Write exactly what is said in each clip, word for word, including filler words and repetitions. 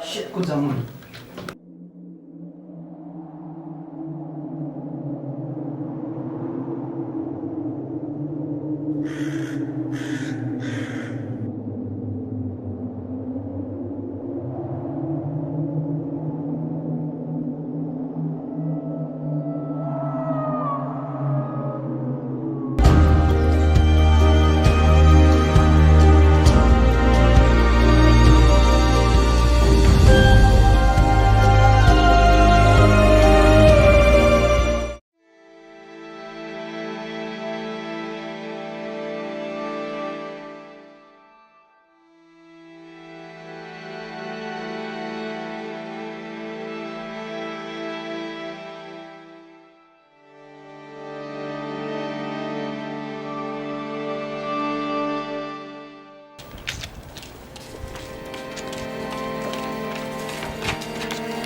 Shit, kout zam mwen.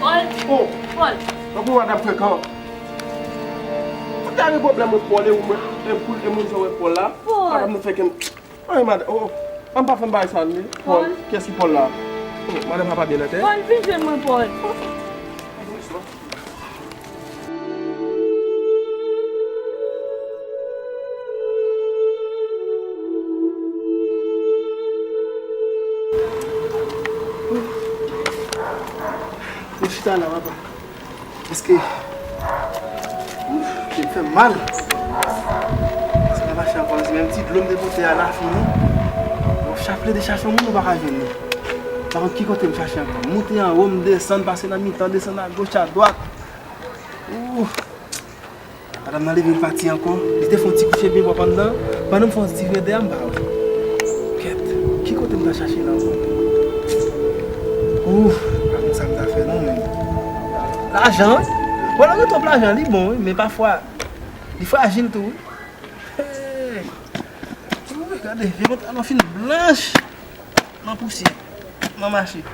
Paul! Oh! Paul! Tankou madanm frekan. Ou ta gen pwoblèm mwen Paul e ou mwen, e pou, e moun sa wè Paul la. Paul! Madanm nou fè kè m. Ay, madanm, oh, oh. An pa fè m bagay sa, li. Paul, kiyès ki Paul la? Oh, madanm pa byen nan tèt. Paul, vin jwenn mwen, Paul. Ou chita la, papa. Paske, ouf, tèt fè m mal. Sa pa mache ankò, se menm ti dlo m te pote a la fini. Bon, chaple de chache yon moun ou pa ka jwenn li. Pa konn ki kote m chache ankò. M monte anwo, m desann, pase nan mitan, desann agoch, adwat. Ouf. Madanm nan leve, l pati ankò. Li te fè yon ti kouche byen pwòp anndan. Pandan m fè yon ti vire dèyè, m pa wè. Kèt, ki kote m ta chache la ankò? Ouf, pa konn sa m ta fè non, menm. Lajan, wi. Bon, lè w gen twòp lajan, li bon, wi, men pafwa, li frajil tou, wi. Hey! Wi, gade, vye pantalon fin blanch. Nan pousyè. Nan mache.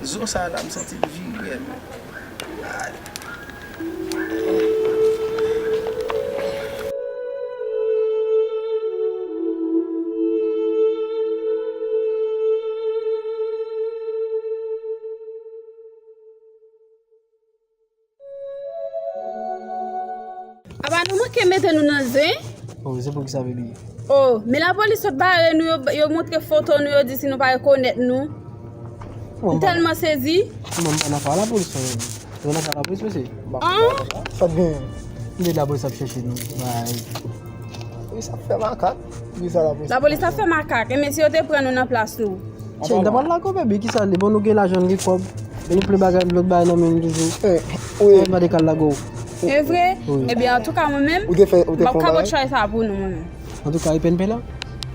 Zo sa la, m santi l vire, men. Ay. Apa nou manke mete nou nan zen? Oh, se pou ki sa, baby? Oh, men lapolis sot bare nou, yo, yo montre foto nou, yo di si nou pa rekonèt nou. M tèlman sezi. Manman, nan pa lapolis, non. Yo nan pa lapolis, mesye. An? Sa t genyen? Nèg lapolis ap chèche nou. Bay. Wi, sa fè makak. Wi, sa lapolis. Lapolis ap fè makak. E mesye yo te pran nou nan plas nou. Che, n ta pral lage w, baby, kisa li? Bon, nou gen lajan, nou gen kòb. E nou plen bagay, lòt bagay nan men nou toujou. Eh, wi. Mwen mande kal lage w. E vre? Wi. Ebyen, antouka, mwen menm, ou te fè, ou te fè yon bagay? M ap kabòt chay sa pou nou, mwen menm. Antouka, e pèn pè la?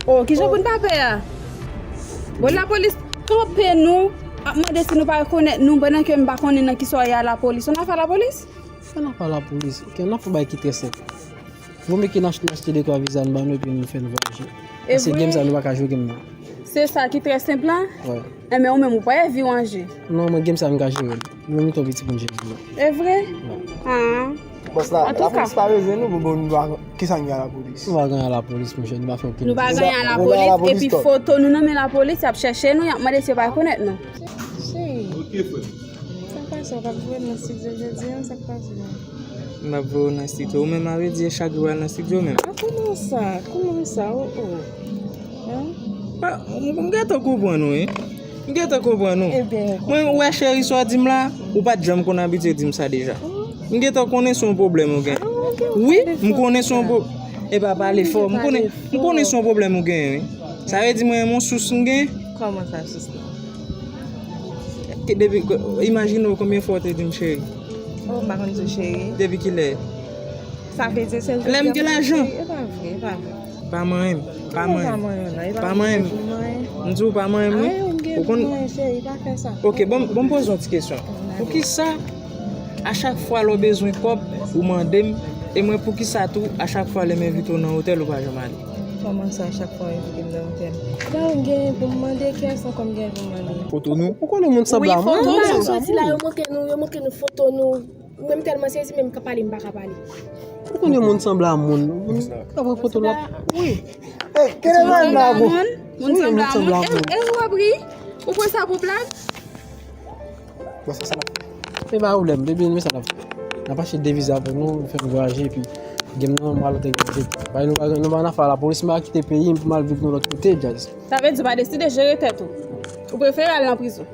Oh, kijan pou n pa pè a? Bon, lapolis kanpe nou, ap mande si nou pa rekonèt nou, pandan ke m pa konnen nan ki sa w ye a lapolis. Ou nan afè lapolis? Sa nan afè lapolis. Ok, nan fè yon bagay ki trè senp. Vomye ke n ach-, n achte de twa viza, n ban nou, epi nou fè n vwayaje. Paske game sa, nou pa ka jwe game nan. Se sa ki trè senp la? Wi. Enben, ou menm, ou pa envi w anje. Non, mwen, game sa, m ka jere l. Mwen, m twò piti pou m jere l. E vre? Wi. Ah. Bòs la, lapolis pa bezwen nou, bon, bon, nou pa, kisa n gen a lapolis? Nou pa gen a lapolis, monchè, nou pa fè okenn. Nou pa gen a lapolis, epi foto nou nan men lapolis, y ap chèche nou, y ap mande si yo pa rekonèt nou. Cheri. Ok, frè. Sa k pase, w p ap voye m nan estidyo jodi a, sa k pase la? M ap voye w nan estidyo. Ou menm, a vle di, e chak jou w al nan estidyo menm? A, kòman sa? Kòman sa? Oh, oh. Hein? Pa, m, m gentan konprann ou, wi. M gentan konprann ou. Ebyen, mwen, wè, cheri, sa w di m la, ou pa t janm konn abitye di m sa deja. M gentan konnen se yon pwoblèm ou gen. Wi, m konnen se yon pwo-, e pa pale fò. M konnen, m konnen se yon pwoblèm ou gen, wi. Sa vle di mwen, yon sous m gen. Kòman sa, sous la? Ke depi, ke, imajine w konbyen fwa w te di m cheri. Oh, m pa konn di w cheri. Depi kilè? Sa vle di se lè m gen lajan. E pa vre, e pa vre. Pa manyen m, pa manyen m. Pa manyen m. M di w pa manyen m, wi. Ou konn. Cheri, pa fè sa. Ok, bon, bon, m poze yon ti kesyon. Poukisa, a chak fwa lè w bezwen kòb, ou mande m, e mwen, poukisa tou, a chak fwa lè m envite w nan otèl, ou pa janm ale? Kòman sa, chak fwa w envite m nan otèl? Sa w gen pou m mande, kiyès ankò m gen pou m mande? Foto nou. Ou konnen moun sanble a moun. Wi, foto nou. Soti la, yo montre nou, yo montre nou foto nou. Mwen, m tèlman sezi, menm ka pale, m pa ka pale. Ou konnen moun sanble a moun. Moun ka pran foto l ap. Wi. Ey, kele moun la, bon? Moun sanble a moun. E, e ou ap ri? Ou pran sa pou blag? Bon, se sa n ap fè. Men pa pwoblèm, depi nou, men sa n ap fè. N ap achte deviz avè nou, nou fè nou vwayaje, epi gen m nan, m al antre gen nou. Bay nou, nou pa nan afè lapolis, m pa kite peyi m pou m al viv nan lòt kote, djaz. Sa vle di w pa deside jere tèt ou. Ou prefere al nan prizon.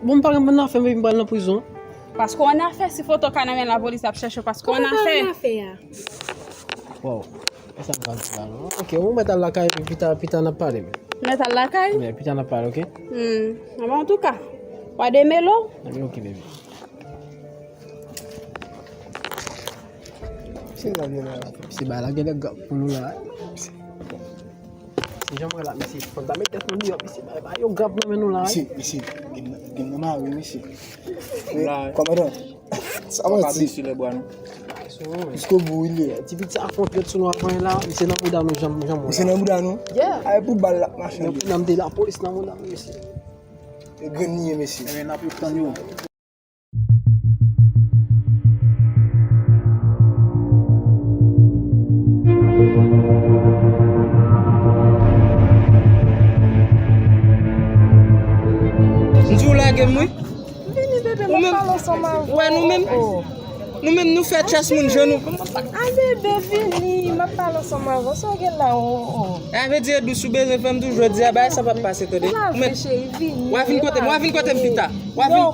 Bon, m pa gen nan afè m, epi m pral nan prizon. Paske w nan afè, si foto w ka nan men lapolis ap chèche w, paske w nan afè. Kòman w nan afè a? Wow. E sa m pral di la non. Ok, ou mèt al lakay, epi pita, pita n ap pale, men. Mèt al lakay? Men, pita n ap pale, ok? Hmm. Anben, antouka, w a demele w? Anben, ok, baby. Se la, vye la. Se ba la, gen lè gap pou nou la. Se jan m wè la, mesye, fò n ta met tèt nou deyò, mesye, ba, ba yo gap nan men nou la, wi. Mesye, mesye, gen, gen nan mare, mesye. Kòmandan, sa manti. Sou mwen. Jusqu'au bout, li ye. Ti pit sa fon tèt sou nou avan la, misye nan mouda nou, jan, jan mwen la. Misye nan mouda nou? Yeah. Ay, pou bal la, machin. Nan mouda m, te lapolis nan mouda m, mesye. E grenn li ye, mesye. Ebyen, n ap tann yo. M di w lage m, wi. Vini, bebe, m ap pale ansanm avè w. Wè, nou menm. Oh, oh. Nou menm, nou fè chas moun je nou. A, bebe, vini, m ap pale ansanm avè w. Sa w gen la, oh, oh. A, vle di, Edou, si w bezwen fè m tou, jodi a, bagay sa p ap pase, tande. Ou mèt, cheri, vini, w a vin kote m, w a vin kote m pita. W a vin,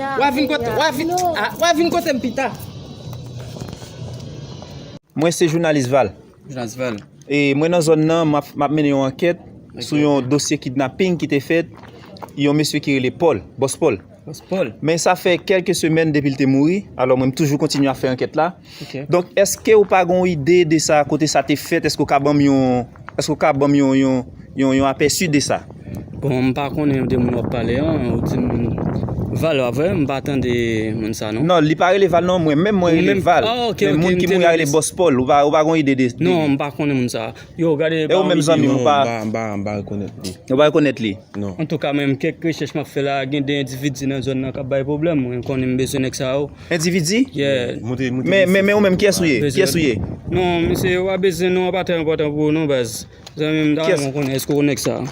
w a vin kote, w a vin, a, w a vin kote m pita. Mwen se jounalis Val. Jounalis Val. E mwen nan zòn nan, m ap, m ap mennen yon ankèt sou yon dosye kidnaping ki te fèt yon mesye ki rele Paul, Bòs Paul. Bòs Paul. Men sa fè kèlke semèn depi l te mouri, alò mwen m toujou kontinye ap fè ankèt la. Ok. Donk, èske ou pa gen yon ide de sa, kote sa te fèt? Èske ou ka ban m yon, èske ou ka ban m yon, yon, yon, yon apèsi de sa? Bon, m pa konnen de moun w ap pale an, ou di m Val, pa vre? M pa tande moun sa, non. Non, li pa rele Val, non, mwen menm, mwen rele Val. Ah, ok, ok. Men moun ki mouri a rele Bòs Paul, ou pa, ou pa gen ide de, de. Non, m pa konnen moun sa. Yo, gade, e ou menm zanmi m, ou pa, m pa, m pa, m pa rekonèt li. Ou pa rekonèt li? Non. Antouka, menm kèk rechèch m ap fè la, gen de endividi nan zòn nan k ap bay pwoblèm. Mwen konnen m bezwen nèg sa yo. Endividi? Yeah. Men, men, men ou menm, kiyès ou ye? Kiyès ou ye? Non, misye, w a bezwen non, pa trè enpòtan pou ou non, baz. Zanmi m, ta renmen konnen, èske w nèg sa?